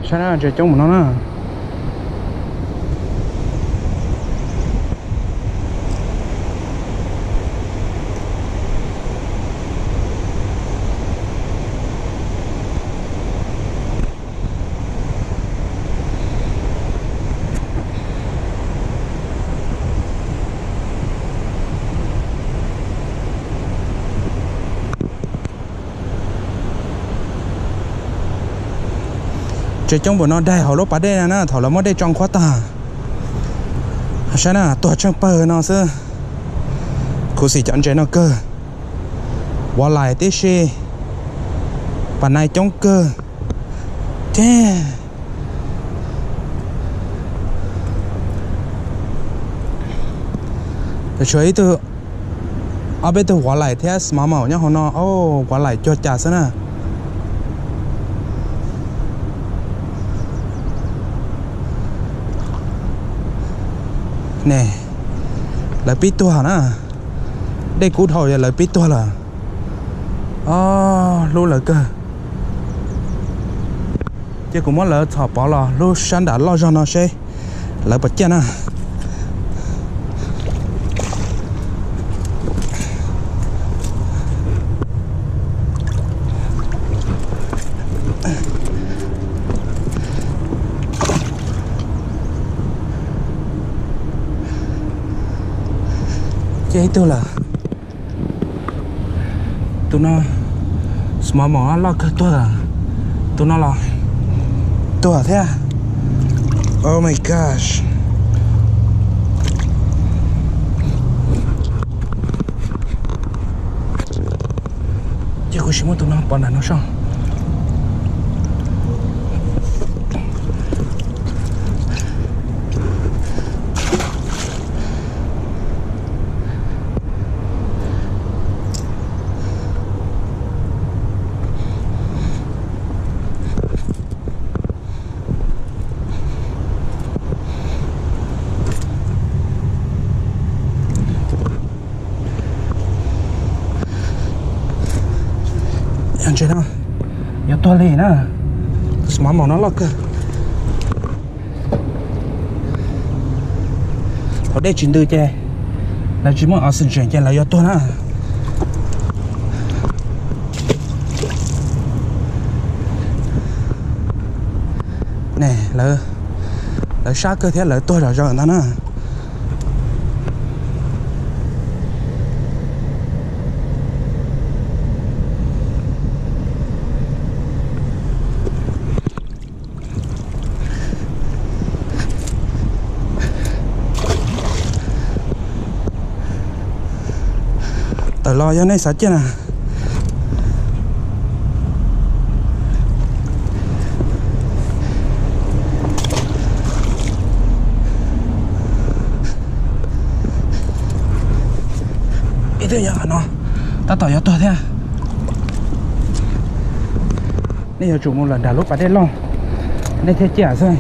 Saib na, ntses coob mus no na. Ntses coob npaum no daig hauv lub pas dej na, thaum lawv muab dej tso qhuav tag. Saib na, tuag tsheej pawg no xwb. Khuv xim cov ntses no kawg. Huav lais tib si, pas nai coob kawg. Ces tshuav ib tug, ob peb tug huav lais thiab smallmouth nyob hauv no. Huav lais cuag cas xwb na. Ne, lawv pib tuag na. Dej kub dhau lawv pib tuag lawm. Hlub lawv kawg. Ces kuv muab lawv txhom pov los lub sab nram loj zog no seb lawv puas ciaj na. Ces ib tug lawm. Tus no smallmouth loj kawg tuag. Tus no los tuag thiab. Oh my gosh. Ces kuv sim muab tus no pov nram no soj. Ntses no yuav tuag li na. Smallmouth no loj kawg. Thaum dej tsis ntws ces lawv tsis muaj oxygen ces lawv yuav tuag na. Ne, lawv sab kawg thiab lawv tuag zom zaws ntag na. Tawm los yog nej xav ciaj na. Ib tug yog no, tab tom yuav tuag thiab. Nej yuav tsum mus lawm nram lub pas dej loj, nej thiaj ciaj xwb.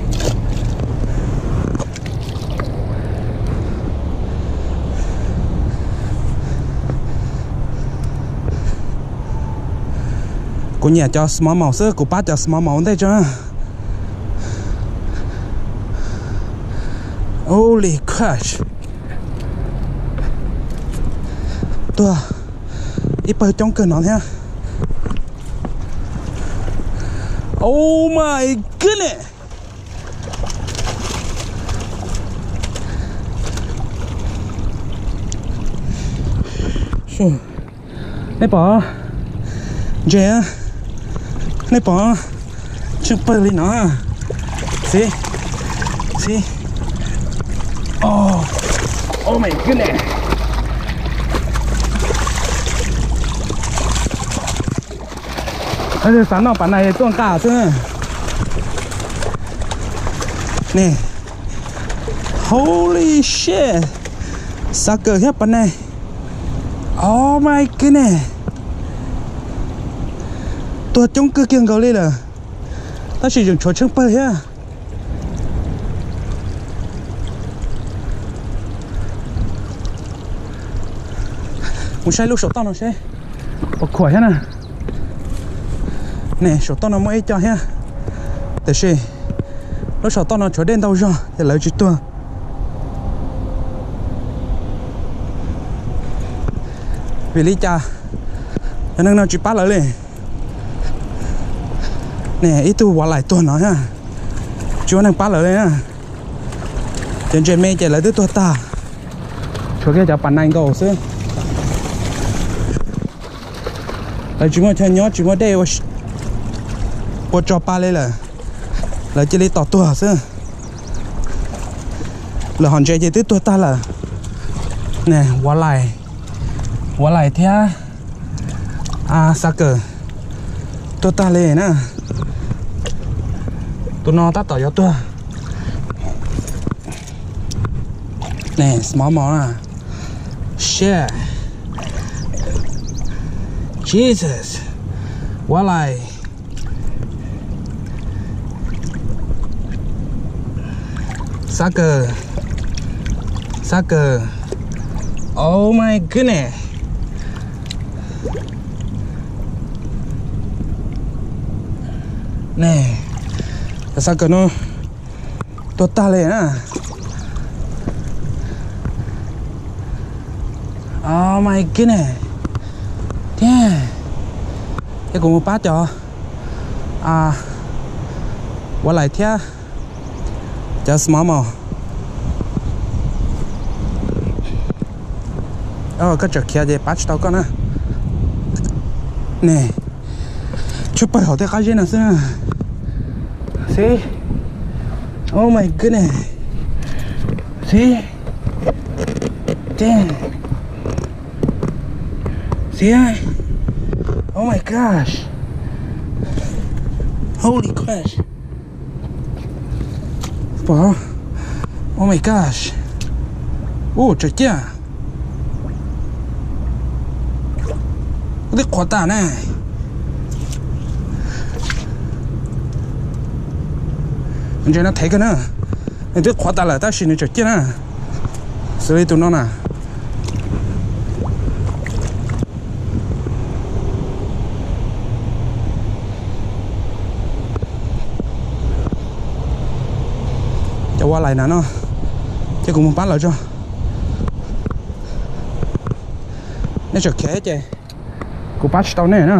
Kuv nyiam cov smallmouth xwb, kuv pab cov smallmouth ua ntej tso. Holy crush. Tuag ib pawg coob kawg no thiab. Oh my goodness. Nej pom, ntses, nej pom, tsheej pawg li no. Xib, xib. Oh my goodness. Xav noj pas nai tuaj nqa xwb. Ne, holy shit, xav kawm thiab pas nai. Oh my goodness, tuag coob kawg kiag nkaus li lawm, tab sis tseem tshuav tsheej pawg thiab. Mus saib lub saum toj no seb puas khuam thiab na. Ne, saum toj no muaj ib co thiab. Tiam sis lub saum toj no tshuav dej ntau zog ces lawv tsis tuag. Vim li cas cov neeg no tsis pab lawv li? Ne, ib tug walleye tuag no na, tsis muaj neeg pab lawv li na. Cov ntses me ces lawv twb tuag tag, tshuav kiag cov pas nees nkaus xwb. Lawv tsis muaj chaw nyob, tsis muaj dej ua tso pa li lawm, lawv cia li tos tuag xwb. Lawv hom ntses ces twb tuag tag lawm. Ne, walleye, walleye thiab sucker tuag tag li na. Tus no tab tom yuav tuag. Ne, smallmouth na. Shit. Jesus. Walleye. Sucker. Sucker. Oh my goodness. Ne, cov sucker no tuag tag li na. Oh my goodness. Damn. Ces kuv mus pab cov walleye thiab cov smallmouth. Koj tseem khiav ces pab tsis tau koj na. Ne, tshuav pawg hauv tej qab zeb no xwb na. See? Oh my goodness. See? Damn. See? Oh my gosh. Holy crap. Pom. Oh my gosh. Ua tsaug ciaj. Ua tib qhuav tas na. Ntses no thev kawg na. Nws twb qhuav tas lawm tab sis nws tseem ciaj na. Xws li tus no na. Cov walleye na no, ces kuv mus pab lawv tso. Nej tseem khiav ces kuv pab tsis tau nej na.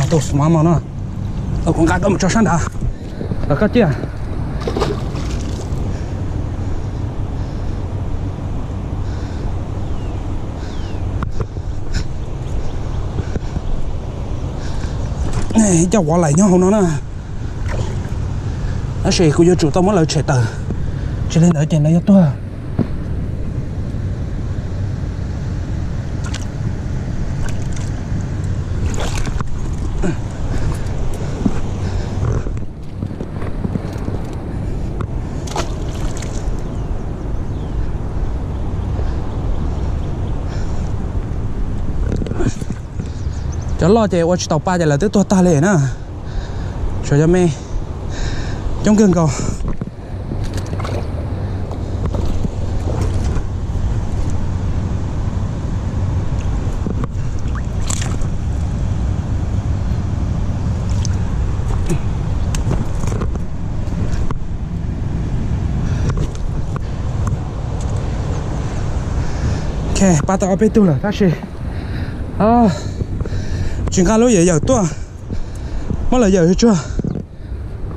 Tus smallmouth no, kuv nqa koj mus tso sab nrad, los koj ciaj. Ib co walleye nyob hauv no na. Tab sis kuv yuav tsum tau muab lawv tshem tawm, tsis li ntawd ces lawv yuav tuag. Cov loj ces ua tsis tau pa ces lawv twb tuag tag li na. Tshuav cov me coob kawg nkaus. Ok, pab tau ob peb tug lawm tab sis tsis nqa lub yawm yawm tuaj, muab lawv yawm tsuag,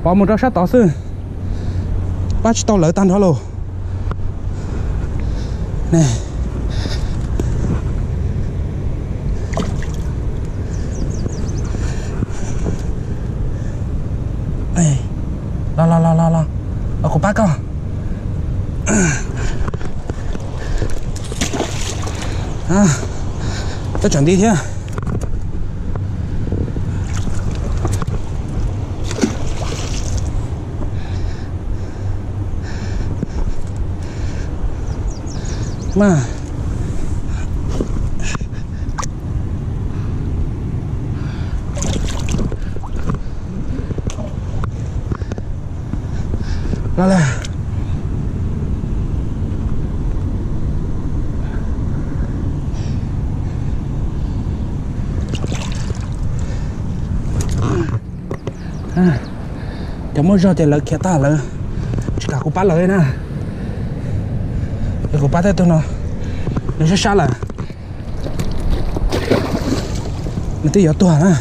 pov mus rau sab tod xwb, pab tsis tau lawv tag nrho los. Los los los los los, los kuv pab koj. Twb tseem nti thiab. Mas los lawm. Cov muaj zog ces lawv khiav tag lawm, tsis kam kuv pab lawv na. Es kuv pab tej tug no, nws sab sab lawm, nws twb yuav tuag na.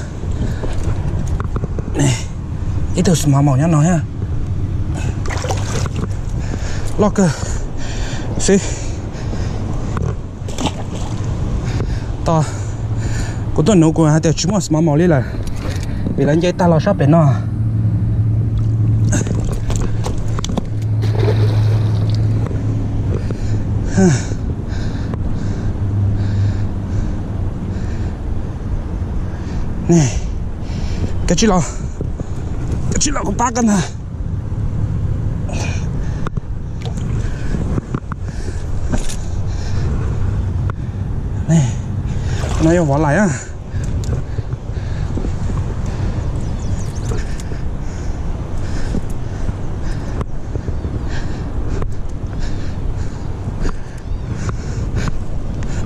Ib tug small mouth nyob no thiab, loj kawg xwb. Tos kuv tuaj nuv kuv hais tias tsis muaj small mouth li lawm, vim lawv nce tag los sab pem no. Kav tsij los, kav tsij los kuv pab koj ntag. No yog vov lais a.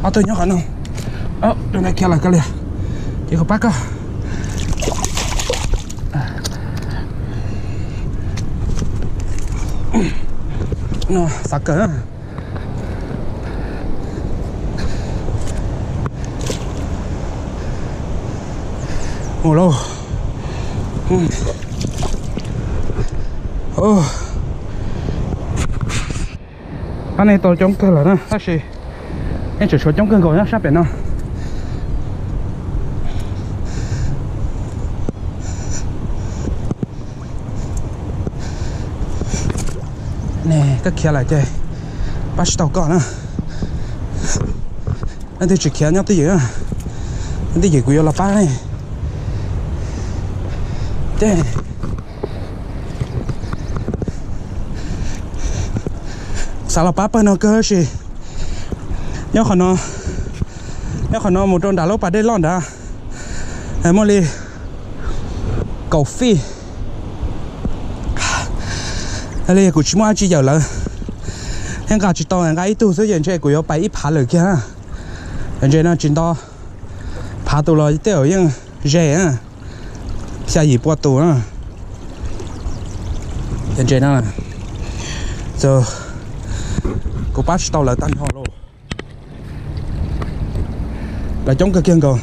Ob tug nyob qhov no, tus ntawd khiav lawm kawg li, ces kuv pab koj. No xav kawg. Mus lauj. Pab nej tau coob kawg lawm na, tab sis nej tseem tshuav coob kawg nkaus nyob sab pem no. Koj khiav lawm ces pab tsis tau koj na. Leej twg tsis khiav nyob twj ywm, nyob twj ywm kuv yuav los pab. Ces xav los pab pawg no kawg sis nyob qhov no, nyob qhov no mus rau nram lub pas dej loj nrad, muaj li kaum fij li, kuv tsis muaj dab tsi yawm lawv, thiab nqa tsis tau, nqa ib tug xwb ces ntshe kuv yuav pais ib phav lawm kiag. Ntses no tsis nto, phav tus los tej zaum yeej ze, xya yim pua tus na. Ntses no, kuv pab tsis tau lawv tag nrho lauj. Lawv coob kawg kiag nkaus,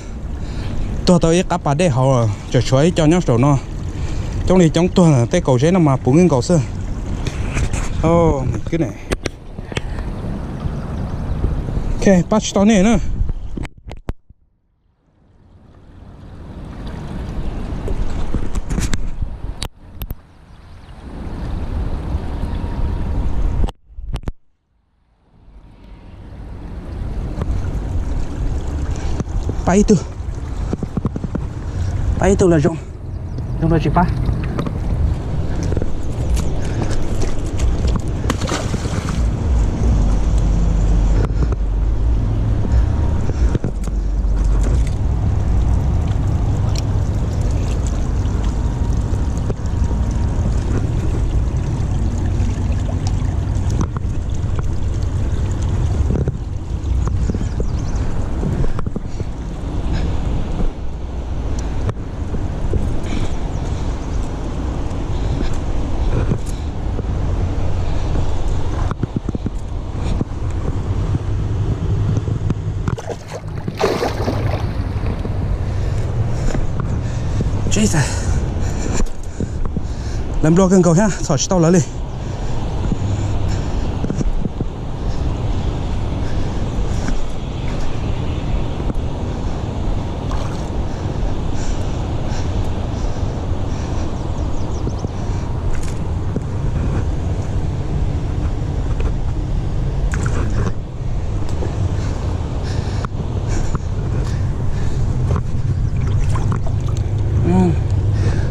tuag tau ib qab pas dej hauv, tseem tshuav ib co nyob saum no. Coob li coob tuag, tej kaum zeb no mas puv nkaus xwb. Pab tsis tau nej na. Pab ib tug, pab ib tug los zoo, zoo los tsis pab. Lawv nplua kawg nkaus thiab, txhom tsis tau lawv li.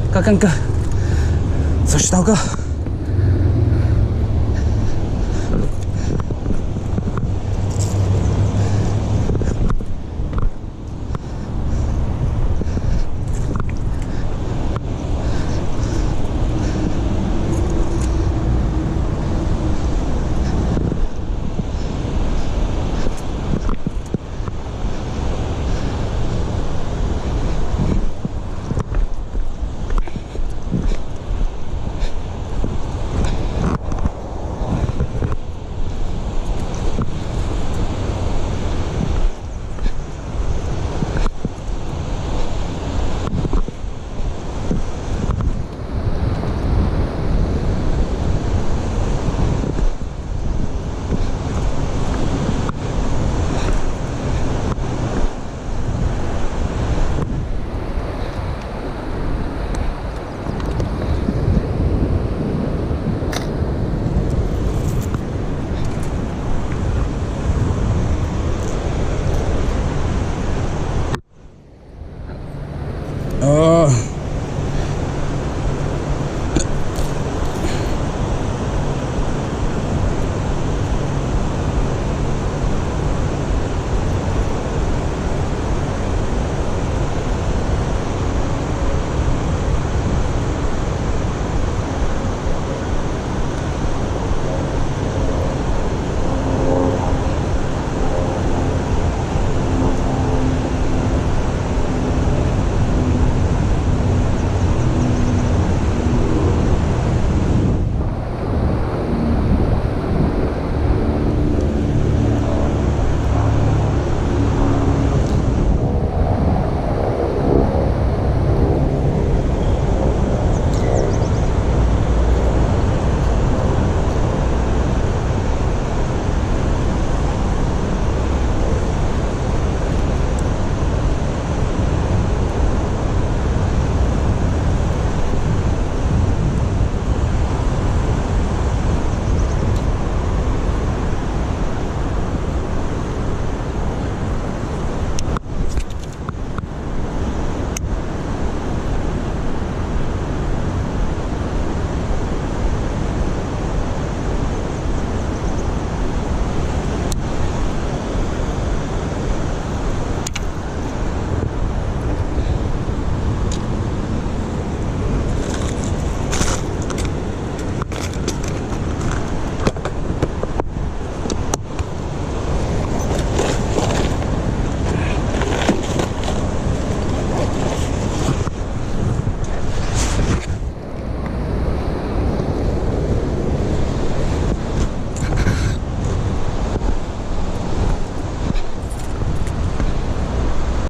Koj keej kawg, txhom tsis tau koj.